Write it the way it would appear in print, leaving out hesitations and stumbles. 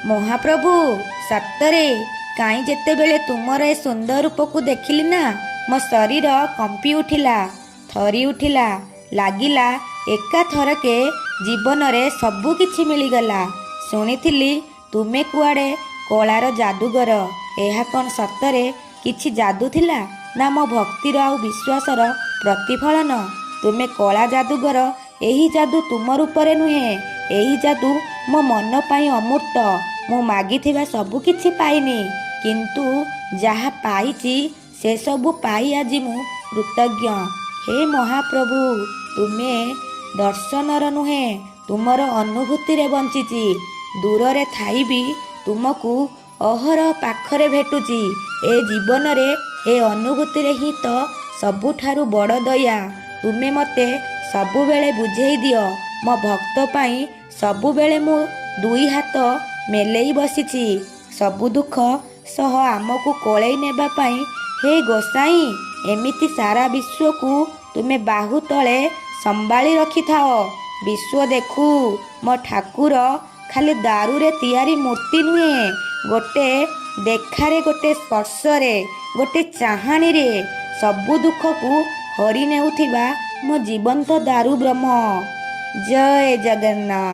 ମହାପ୍ରଭୁ, ସତରେ କାହିଁ ଯେତେବେଳେ ତୁମର ଏ ସୁନ୍ଦର ରୂପକୁ ଦେଖିଲି ନା, ମୋ ଶରୀର କମ୍ପି ଉଠିଲା, ଥରି ଉଠିଲା। ଲାଗିଲା ଏକାଥରକେ ଜୀବନରେ ସବୁ କିଛି ମିଳିଗଲା। ଶୁଣିଥିଲି ତୁମେ କୁଆଡ଼େ କଳାର ଯାଦୁଗର। ଏହା କ'ଣ ସତରେ କିଛି ଯାଦୁ ଥିଲା ନା ମୋ ଭକ୍ତିର ଆଉ ବିଶ୍ୱାସର ପ୍ରତିଫଳନ? ତୁମେ କଳା ଯାଦୁଗର। ଏହି ଯାଦୁ ତୁମ ରୂପରେ ନୁହେଁ, ଏହି ଯାଦୁ ମୋ ମନ ପାଇଁ ଅମୂର୍ତ୍ତ। ମୁଁ ମାଗିଥିବା ସବୁ କିଛି ପାଇନି, କିନ୍ତୁ ଯାହା ପାଇଛି ସେସବୁ ପାଇ ଆଜି ମୁଁ କୃତଜ୍ଞ। ହେ ମହାପ୍ରଭୁ, ତୁମେ ଦର୍ଶନର ନୁହେଁ, ତୁମର ଅନୁଭୂତିରେ ବଞ୍ଚିଛି। ଦୂରରେ ଥାଇ ବି ତୁମକୁ ଅହରହ ପାଖରେ ଭେଟୁଛି। ଏ ଜୀବନରେ ଏ ଅନୁଭୂତିରେ ହିଁ ତ ସବୁଠାରୁ ବଡ଼ ଦୟା। ତୁମେ ମୋତେ ସବୁବେଳେ ବୁଝେଇ ଦିଅ, ମୋ ଭକ୍ତ ପାଇଁ ସବୁବେଳେ ମୁଁ ଦୁଇ ହାତ ମେଲେଇ ବସିଛି, ସବୁ ଦୁଃଖ ସହ ଆମକୁ କୋଳେଇ ନେବା ପାଇଁ। ହେ ଗୋସାଇଁ, ଏମିତି ସାରା ବିଶ୍ୱକୁ ତୁମେ ବାହୁ ତଳେ ସମ୍ଭାଳି ରଖିଥାଅ। ବିଶ୍ୱ ଦେଖୁ, ମୋ ଠାକୁର ଖାଲି ଦାରୁରେ ତିଆରି ମୂର୍ତ୍ତି ନୁହେଁ। ଗୋଟେ ଦେଖାରେ, ଗୋଟେ ସ୍ପର୍ଶରେ, ଗୋଟେ ଚାହାଣୀରେ ସବୁ ଦୁଃଖକୁ ହରି ନେଉଥିବା ମୋ ଜୀବନ୍ତ ଦାରୁ ବ୍ରହ୍ମ। ଜୟ ଜଗନ୍ନାଥ।